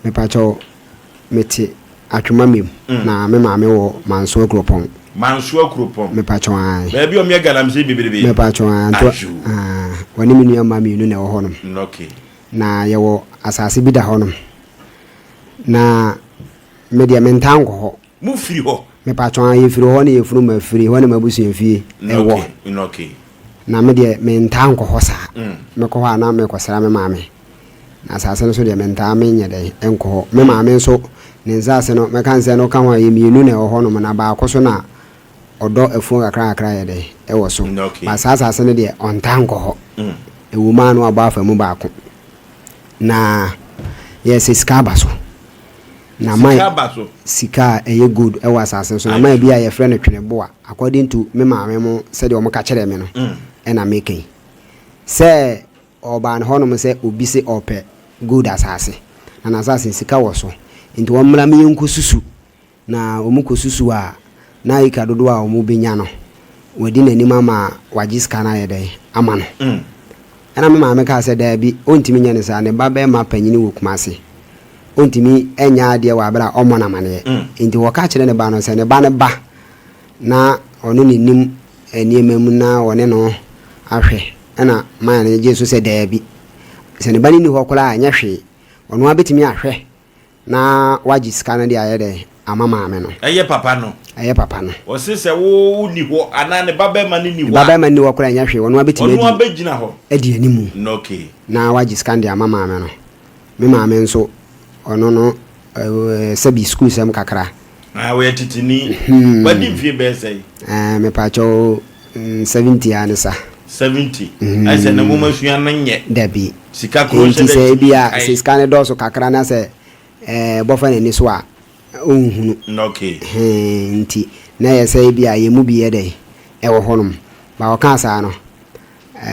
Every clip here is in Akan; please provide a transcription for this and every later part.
Mepakyɛw, mete Atwoma Mem, na me maame wɔ Mansoa Kuropɔn. Mansoa Kuropɔn. Mepakyɛw, ae. Baabi a wɔyɛ galamsey bebrebe. Mepakyɛw, ae. Nto, Ayo. ah, wɔne me nua mma mmienu na ɛwɔ hɔnom. Okay. Na yɛwɔ asase bi da hɔnom. Na me deɛ mentaa nkɔ hɔ. Mo firi hɔ? Mepakyɛw, ae, yɛfiri hɔ na yɛfunu mafiri hɔ na m'abusuafie ɛwɔ. Okay. Na me deɛ mentaa nkɔ hɔ saa. Mekɔ hɔ a na mekɔsra me maame. Na asase no so deɛ mentaa menyɛ dɛn nkɔ hɔ. Me maame nso ne nsase no mɛka ne sɛ no ka ho a ɛyɛ mmienu na ɛwɔ hɔnom na baako so na ɔdɔ afuo kakra kakra yɛ dɛn ɛwɔ so. But saa asase no deɛ ɔntaa nkɔ hɔ. Ɛwɔ mu a na wabɔ afa mu baako. Na yɛ sɛ sika aba so. Na Sika man aba so. sika a ɛyɛ gold ɛwɔ asase no so. Na man bi a yɛfrɛ no tweneboa according to me maame mo sɛdeɛ wɔn ka kyerɛɛ me no ɛna meka yi. Sɛ ɔbaa ne hɔnom sɛ obi se ɔpɛ gold asase na n'asase sika wɔ so nti wɔn mmra me yɛnkɔ susu na wɔn kɔ susu a na eka dodoɔ a wɔn bɛnya no wɔadi n'anim ama wagye sika no ayɛ dɛn ama no. Ɛna me maame kaa sɛ daabi ɔntumi nyɛ no saa, ne ba bɛrima panyini wɔ Kumasi ɔntumi nyɛ adeɛ wɔ abere a ɔmmɔ no amaneɛ. Nti wɔka kyerɛ ne ba no sɛ ne ba no ba na ɔno ne nim nneɛma mu na ɔne no ahwɛ. Ɛna man no gye so sɛ daabi, sɛ ne ba no nni hɔ koraa a ɛnyɛ hwee, ɔno ara bɛtumi ahwɛ na wagye sika no de ayɛ dɛn ama maame no. Ɛyɛ papa no. Ɛyɛ papa no. Ɔse sɛ wo wonni hɔ anaa ne ba bɛrima no nni Ne hɔ ba a. bɛrima nni hɔ koraa ɛnyɛ hwee, ɔno ara bɛtumi Ɔno ara adi bɛgyina hɔ. adi animu Okay. na wagye sika no de ama maame no. Me maame nso ɔno no sɛbi sukuusɛm kakra. Ah, ɔyɛ teteni. Wadi mfie bɛyɛ sɛn? Ɛɛ, mepakyɛw, 70 ara ne sa. 70. Ayɛ sɛ ne nwoma sua no nyɛ. Dabi. Sika koro Nti nhyɛ da sɛ ntumi ebi a nkae. sɛ sika no dɔɔso kakra na sɛ ɛbɔfa n'ani so a, ɔnhunu. Okay. Hɛn, nti na ɛyɛ sɛ ebi a yɛn mu bi yɛ dɛn ɛwɔ hɔnom. Ba ɔkaa saa no,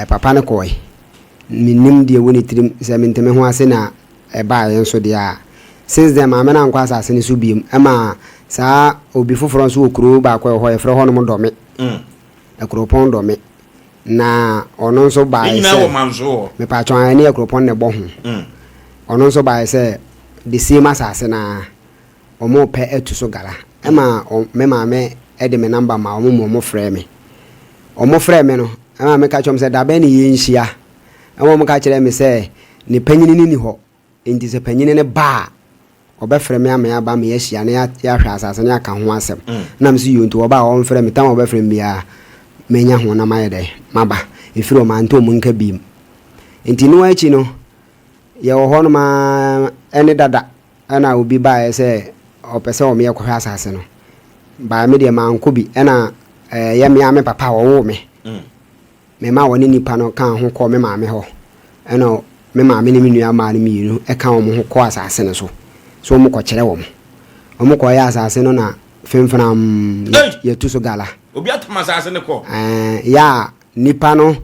papa no kɔe. Mennim deɛ ɛwɔ ne tirim, sɛ mente me ho ase na ɛbaeɛ nso deɛ a. Since then maame no ankɔ asase no so biom. Ɛma saa obi foforɔ nso wɔ kuro baako a ɛwɔ hɔ, yɛfrɛ hɔnom Dɔme. Akuropɔn Dɔme. Na ɔno nso Ne baeɛ nyinaa sɛ, wɔ Manso hɔ. Mepatwɔ ɛne Akuropɔn na ɛbɔ ho. Ɔno nso baeɛ sɛ the same asase no ara, wɔrepɛ atu so gala. Ɛma me maame de me number maa wɔn ma wɔfrɛɛ me. Wɔfrɛɛ me no, ɛma meka kyerɛɛ wɔn sɛ dabɛn ne yɛnhyia. Ɛma wɔka kyerɛɛ me sɛ ne panyini no nni hɔ, enti sɛ panyini no ba a, ɔbɛfrɛ me ama yɛaba ama yɛahyia na yɛahwɛ asase no yɛaka ho asɛm. Na me nso yoo, nti wɔba a wɔmfrɛ me, tam a wɔbɛfrɛ me biara mɛnya ho na mayɛ dɛn, maba. Ɛfiri hɔ mante wɔn nka bio. Nti no akyi no, yɛwɔ hɔnom ara ɛne dada ɛna obi baeɛ sɛ ɔpɛ sɛ wɔn yɛkɔhwɛ asase no. Bae me deɛ mankɔ bi, ɛna ɛyɛ me ara me papa a ɔwoo me. Memaa wɔne nnipa no kaa ho kɔɔ me maame hɔ, ɛnna me maame ne me nua mmaa no mmienu ka wɔn ho kɔɔ asase no so sɛ wɔnkɔkyerɛ wɔn. Wɔkɔyɛɛ asase no na femfenam yɛtu so gala. Obi atam asase no kɔ. Ɛɛ, yɛ a nnipa no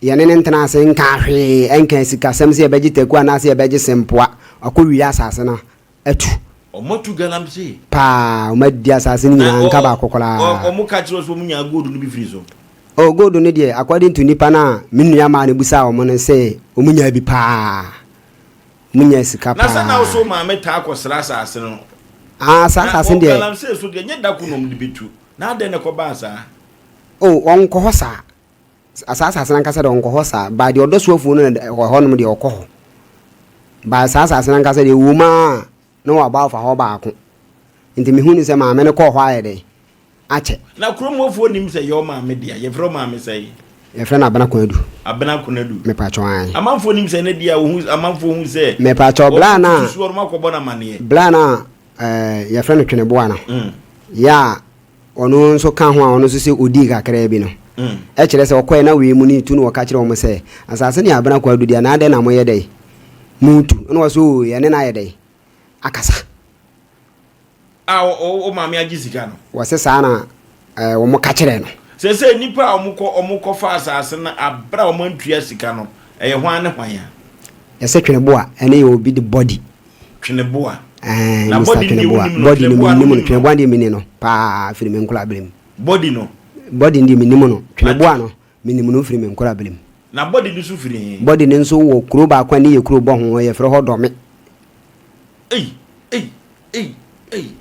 yɛne no ntena ase nkaa hwee, ɛnkaa sikasɛm sɛ yɛbɛgye taku anaasɛ yɛbɛgye sempoa, wakɔwia asase no atu. Wɔatu galamsey. Paa, wɔadi asase no nyinaa, nka baako koraa. Na wɔka kyerɛ wo sɛ wɔnyaa gold no bi firi so? Oh, gold no deɛ, according to nnipa no a me nua maa no bisaa wɔn no sɛ wɔnyaa bi paa. Wɔnyaa sika Na sɛ na wo paa. so maame taa kɔsra asase no? Ah, saa Na asase no wɔ deɛ. galamsey so deɛ, ɛnyɛ da ko na wɔde bɛtu. Na adɛn na ɛkɔbaa saa? Oh, wɔnkɔ hɔ saa. Saa asase no ankasa deɛ ɔnkɔ hɔ saa, but deɛ ɔdɔ so afuo no na ɛwɔ hɔnom deɛ ɔkɔ hɔ. But saa asase no ankasa deɛ ɛwɔ mu ara na wabɔ afa hɔ baako. Nti mehu no sɛ maame no kɔɔ hɔ ayɛ dɛn akyɛ. Na kurom hɔfoɔ nim sɛ ɛyɛ wo maame dea? Yɛfrɛ wo maame sɛn? Yɛfrɛ no Abena Konadu. Abena Konadu. Mepakyɛw ae. Amanfoɔ nim sɛ ne dea? Wohu, amanfoɔ hu sɛ. Mepakyɛw, bla na. Wɔn tutu soɔ no wɔakɔbɔ no amaneɛ. Bla na ɛɛ yɛfrɛ no Tweneboa no. Yɛ a Ɔno nso ka ho a ɔno nso sɛ ɔdii kakraa bi no, ɛkyerɛ sɛ ɔkɔɛ na wei mu no retu na ɔka kyerɛ wɔn sɛ, asase no yɛ abena kwaadu dea na adɛn na moyɛ dɛn moretu? Ɛna wɔsɛ oo yɛne no ayɛ dɛn akasa. A wo maame agye sika no? Wɔse saa na wɔn ka kyerɛɛ no. Seesei nnipa a wɔkɔ wɔkɔfa asase no abere a wɔantua sika no, ɛyɛ hwan ne hwan a? Yɛsɛ Tweneboa ɛne yɛ obi de body. Tweneboa. Ɛɛ, Na Mister body no deɛ Tweneboa. wonim no, Body no Tweneboa no menim no, wonim no? Tweneboa deɛ meni no paa firi me nkora berɛ mu. Body no? Body no deɛ menim no, Tweneboa no menim no firi me nkora berɛ mu. Na body no nso firi he? Body no nso wɔ kuro baako a ne yɛ kuro bɔ ho, yɛfrɛ hɔ Dɔme. Ei ei ei ei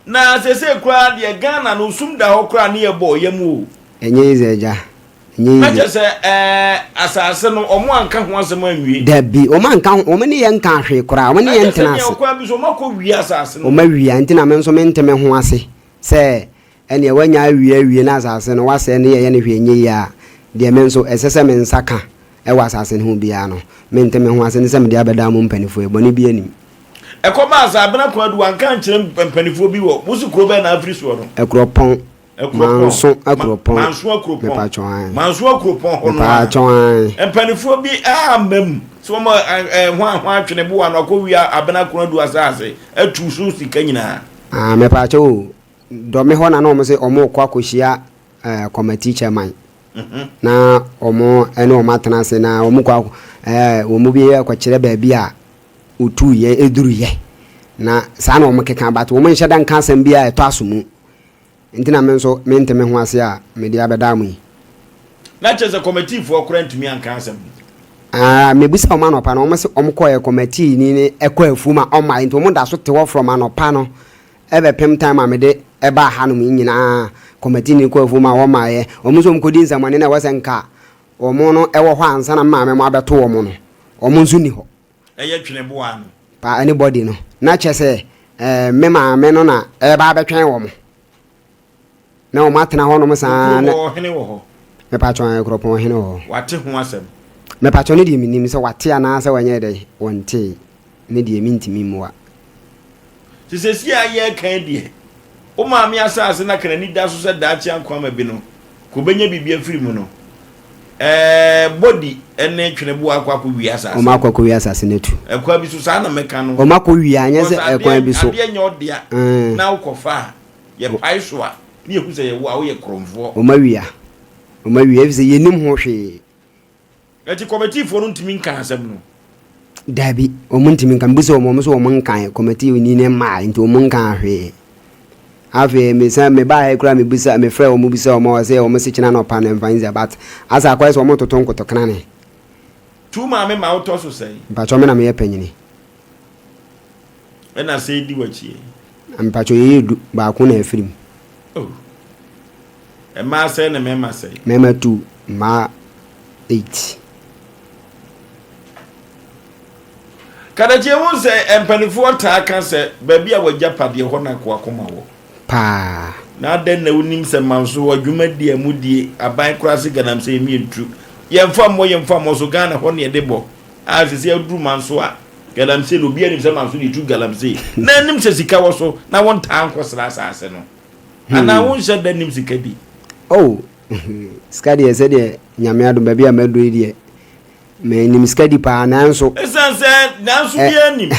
na sesei koraa deɛ Ghana no sum da hɔ koraa ne yɛ bɔ yam o. Ɛnyɛ easy agya, ɛnyɛ easy. Na kyerɛ sɛ ɛɛ asase no wɔn anka ho asɛm anwie. Dabi, wɔn anka ho, wɔn ne yɛn nkaa hwee koraa, wɔn ne yɛn ntena ase. Na kyerɛ sɛ nea ɔkwan bi so wɔn akɔ wia asase no. Wɔn awia, nti na me nso mente me ho ase sɛ ɛneɛ wanya awie awie na asase no wasɛe no yɛyɛ no hwee nyɛ yie a, deɛ me nso ɛsɛ sɛ me nsa ka wɔ asase no ho biara no, mente me ho ase ne sɛ mede abɛdan mo mpaninfoɔ yi, bɔne biara nnim. Ɛkɔbaa sɛ Abena Kwadu wanka ankyerɛ mpaninfoɔ bi wɔ, wo se kuro bɛn na afiri soɔ no? Akuropɔn. Akuropɔn. Manso Akuropɔn. Manso Akuropɔn. Mepatwɔ ae. Manso Akuropɔn hɔ no ara. Mepatwɔ ae. Mpaninfoɔ bi amma mu sɛ wɔn ɛ, hwan hwan Tweneboa no akɔwia Abena Kwadu asase atu so sika nyinaa. Ah, mepatwɔ o, Dɔme hɔ na na wɔn se wɔn rekɔ akɔhyia eh, kɔmati chairman. Na wɔn ne wɔn atena ase na wɔn kɔ akɔ eh, wɔn mu bi akɔkyerɛ baabi a otuuyɛ eduruyɛ. Na saa na wɔn keka but wɔn nhyɛ da nka asɛm bi a ɛtɔ aso mu. Nti na me nso mente me ho ase a mede abɛdaa mo yi. Na kyerɛ sɛ kɔmatiifoɔ koraa ntumi anka asɛm no. Ah, mebisa wɔn anɔpa no, wɔn se wɔn kɔɛ kɔmatii ni ne ɛkɔ afuom a ɔmmaeɛ nti wɔn da so te hɔ from anɔpa no Ɛbɛpem time a mede baa hanom yi nyinaa kɔmɛti ni kɔ afuom a wɔmmaeɛ. Wɔn nso wɔkɔdi nsɛmmɔne no a ɛwɔ sɛ nka wɔn no wɔ hɔ ansa na me maame mo abɛto wɔn no, wɔn nso nni hɔ. Ɛyɛ tweneboa no. Pa ne body no. Na kyerɛ sɛ eh, me maame no na ɛreba abɛtwɛn wɔn. Na wɔn atena hɔnom saa. Okurom hɔ ɔhene wɔ hɔ. Mepatwɔ ɛɛ kuropɔn ɔhene wɔ hɔ. Wate ho asɛm. Mepatwɔ ne deɛ menim sɛ wate anaa sɛ wanyɛ dɛn wɔntee ne deɛ mentumi mmua. Te seesei a yɛreka yi deɛ, wo maame asase no aka n'ani da so sɛ daakye ankoama bi no, ka ɔbɛnya biribi afiri mu no, ɛɛ body ne tweneboa akɔ akɔwia asase no. Wɔn akɔ akɔwia asase no atu. Ɛkwan bi so saa na mɛka no. Wɔn akɔwia, anyɛ sɛ ɛkwan bi so. Because adeɛ nyɛ ɔdea na wokɔfa a, yɛpae so a, ne yɛhu sɛ yɛwo a, woyɛ korɔmfoɔ. Wɔn awia, wɔn awia, efisɛ yɛnnim ho hwee. Enti kɔmɛtiifoɔ no ntumi nka asɛm no? Daabi, wɔn ntumi nka. Mebisa wɔn, wɔn nso wɔn nkae. Kɔmɛtii ni ne mmaa, nti wɔn nkaa hwee. Afei mesan mebaa ha koraa mebisa, mefrɛ wɔn bisa wɔn a wɔsɛ wɔn se kyena anɔpa no mfa nsia but asɛ akɔyɛ sɛ wɔn toto nkotoknane. Tu maame ma wotɔ so sɛn? Mpakyɛw me na meyɛ panyini. Ɛna sɛ edi w'akyi ɛ? Mpakyɛw yɛyɛ du, baako na afiri mu. Oh. Mmaa sɛn ne mmarima sɛn? Mmarima tu, mmaa 8. Kadakye ehu sɛ mpanimfoɔ taa ka sɛ baabi a w'agyapadeɛ hɔ na akoa koma wɔ. Paa. Na adɛn na wonim sɛ manso wɔ dwumadie a mudie aban koraa se galamsey yɛmi yɛntu yɛmfa mmɔ yɛmfa mmɔ so Ghana hɔ ne yɛde bɔ a sisi aduru manso a galamsey na obiara nim sɛ manso de tu galamsey na anim sɛ sika wɔ so na wontaa nkɔsra asase no. Anaa wonhyɛ da nnim sika di? Oh, sika deɛ sɛdeɛ Nyame adom baabi a maduru yi deɛ, menim sika di paa nanso. Ɛsiane sɛ nanso biara nnim.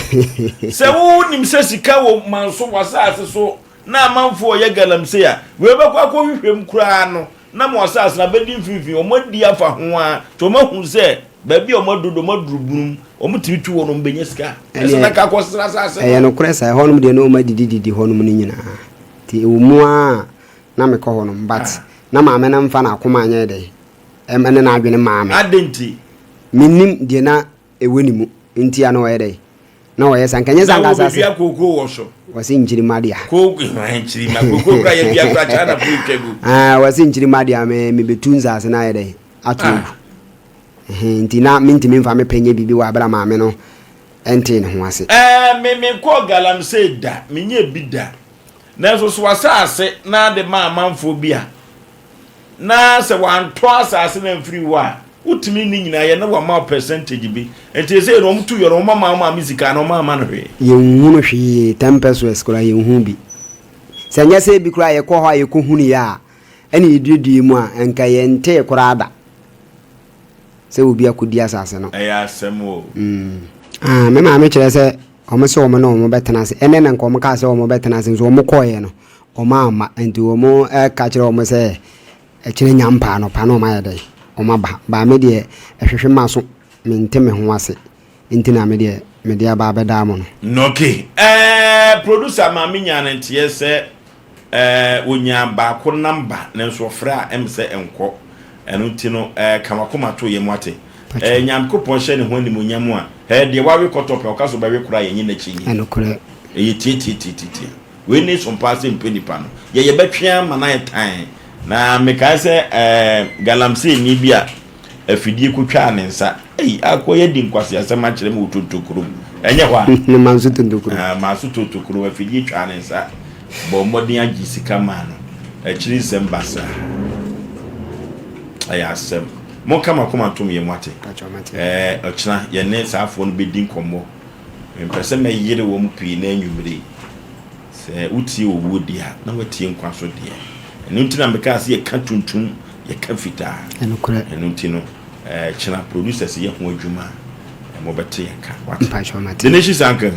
Sɛ wonim sɛ sika wɔ manso w'asaase so na amanfoɔ reyɛ galamsey a, wei bɛkɔ akɔhwehwɛ mu koraa no na mo asaase no abɛdi mfimfini, wɔadi afa ho ara nti wɔahu sɛ baabi a wɔaduru deɛ wɔaduru bunu mu, wɔtumi tu hɔ no wɔbɛnya sika. Ɛsɛ na ka kɔsra asaase no. Ɛyɛ nokorɛ saa, ɛhɔnom deɛ na wɔadidididi hɔnom no nyinaa. Nti ɛwɔ mu ara a na mekɔ hɔ nom but na maame no mfa n'akoma nyɛɛ dɛn ɛne n'adwene mmaa me. Adɛn nti? Mennim deɛ na ɛwɔ ne mu nti a na ɔyɛ dɛn na ɔyɛ saa. Nka ɛnyɛ saa Na nka asase. wɔbɛdua kookoo wɔ so. Wɔse nkyirima dea. Kooko nkyirima kookoo kora yɛdua kora China fo retwa gu. Ah, wɔse nkyirima dea me mebɛtu nsase no ayɛ dɛn ato agu. Ɛhɛn, nti na mentumi mfa me pɛ nyɛ biribi wɔ abere a maame no ɛntee ne ho ase. Ɛɛ me menkɔɔ galamsey da, menyɛɛ bi da. Nanso so asase na de ma amanfoɔ bi a, na sɛ wantɔ asase no amfiri hɔ a, wotumi ne nyinaa yɛ na wama wo percentage bi. Nti ɛsɛ no wɔn tu yɛ no wɔn ama wɔn maame sika na wɔn ama no hwee. Yɛnhunu hwee, 10 pesos koraa yɛnhu bi. Sɛ nyɛ sɛ ebi koraa yɛkɔ hɔ a yɛkɔhunuiɛ a, ɛne yɛduadua mu a, nka yɛntee koraa da sɛ obi akɔdi asase no. Ɛyɛ asɛm o. Ah, me maame kyerɛ sɛ Wɔn se wɔn ne wɔn bɛtena ase. Ɛnnɛ na nka wɔn kaa sɛ wɔn bɛtena ase nso wɔn kɔeɛ no, wɔn amma. Nti wɔn ka kyerɛ wɔn sɛ ɛkyerɛ nya mpa anɔpa na wɔn ayɛ dɛn? Wɔn aba. Baa me deɛ ɛhwehwe m'aso, mente me ho ase. Nti na me deɛ mede aba abɛdaa mo no. Okay. Ɛɛ producer maame nyaa ne nteɛ sɛ Ɛɛ wɔnyaa baako number nanso ɔfrɛ a ɛm sɛ ɛnkɔ. Ɛno nti no ɛɛ ka w'akoma to yam wate. Ɛɛ Nyankopɔn hyɛ ne ho animuonyam a, ɛɛ deɛ wawe kɔtɔ pɛ, ɔka sɛ ɔbɛwe koraa a, yɛnye no akyi nyɛ. Ɛnokorɛ. Ɛyɛ tiatiatiatia. Wei ne som paa sɛ mpɛ nipa no. Yɛ yɛbɛtwe ara ma no ayɛ tann. Na mekae sɛ ɛɛ galamseyni bi a afidie kɔtwaa ne nsa. Ei, akoa yi adi nkwaseasɛm akyerɛ me wɔ Tontokurom. Ɛnyɛ hɔ a? Manso Tontokurom. Ah, Manso Tontokurom, afidie twaa ne nsa. Bɔɔ mmɔden agye sika maa no. Akyiri nsɛm basaa. Ɛyɛ asɛm. Monka mo akoma ntom yɛn, moate? Ɛɛ, ɔkyena yɛne saa afoɔ no bɛdi nkɔmmɔ. Mempɛ sɛ mɛyere wɔn pii na anwummere yi. Sɛ wotie owuo deɛ a, na woatie nkwa nso deɛ. Ɛno nti na mekaa sɛ yɛka tuntum, yɛka fitaa. Ɛno nti no, ɛɛ, kyena producers yɛ ho adwuma a, mobɛte yɛn ka. Wate? The Nation Uncle.